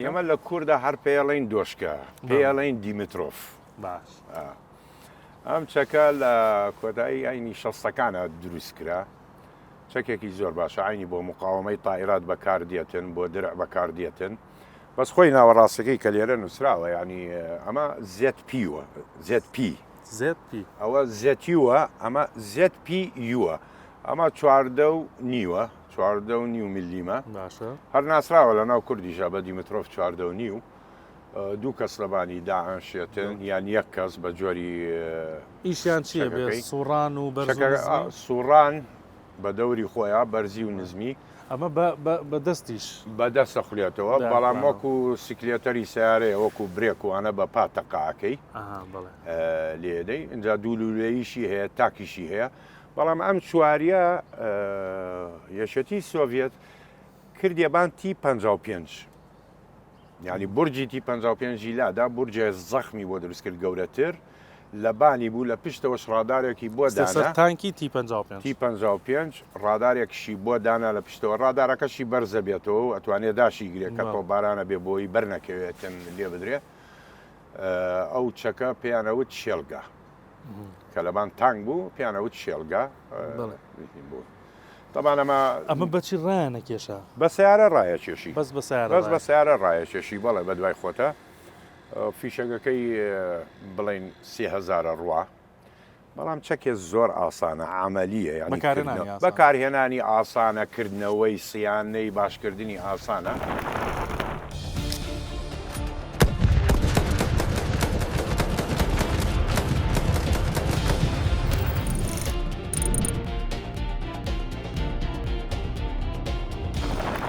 ئێمە لە کوردا هەر پێڵین دۆشکە پێڵین دیمترۆف باش ئەم چەکە لە کۆتایی ئاینی شەستەکانە دروست کرا چەکێکی زۆر باشە عینی بۆ مقاومەی تائیرات بەکار دێتن بۆ درع بەکار دێتن بەس خۆی ناوەڕاستەکەی کە لێرە نووسراوە ینی ئەمە زێت پیوە زێت پی زێت پی ئەوە زێتیوە ئەمە زێت پی یوە ئەمە چواردە و نیوە 14 و نیو ملیمە باشە هەر ناسراوە لە ناو کوردیشە بە دیمترۆف 14 و نیو دوو کەس لەبانی دائەنشێتن یان یەک کەس بە جۆری ئیشیان چییە بێ چەکەکەی. سوڕان و بەرز و چەکە نزمی؟ سوڕان بە دەوری خۆیان بەرزی و نزمی. ئەمە بە بە بە دەستیش. بە دەست ئەخولێتەوە بەڵام داخراوە. وەکو سکلێتەری سەیارەیە وەکو برێک و ئەنە بە پا تەقە ئەکەی ئەها بەڵێ. لێدەی ئینجا دوو لولەییشی هەیە تاکیشی هەیە بەڵام ئەم چواریە یەکێتی سۆڤیەت کردیە بان تی 55 یانی بورجی تی 55 ی لادا بورجێ زەخمی بۆ دروست کرد گەورەتر لە بانی بوو لە پشتەوەش ڕادارێکی بۆ خستە سەر دانا تانکی تی 55. تی 55 ڕادارێکشی بۆ دانا لە پشتەوە ڕادارەکەشی بەرزە بێتەوە و ئەتوانێ داشی گرێ کە بەڵێ. تۆپبارانە بێ بۆی بەر نەکەوێتن لێ بدرێ ئەو چەکە پێیانەوت شێلگا کە لەبان تانک بوو پێیانەوت شێلگا بەڵێ. بوو تەبان ئەمە ئەمە بەچی ڕایانە کێشا؟ بە سەیارە ڕایەکێشی. بەس بە سەیارە بەس بە ڕایە. سەیارە ڕایەکێشی بەڵێ بە دوای خۆتە فیشەکەکەی بڵێن سێ هەزارە ڕوا بەڵام چەکێ زۆر ئاسانە عملیە یعنی بەکارهێنانی ئاسانە. بەکارهێنانی ئاسانە کردنەوەی سیانەی باشکردنی ئاسانە.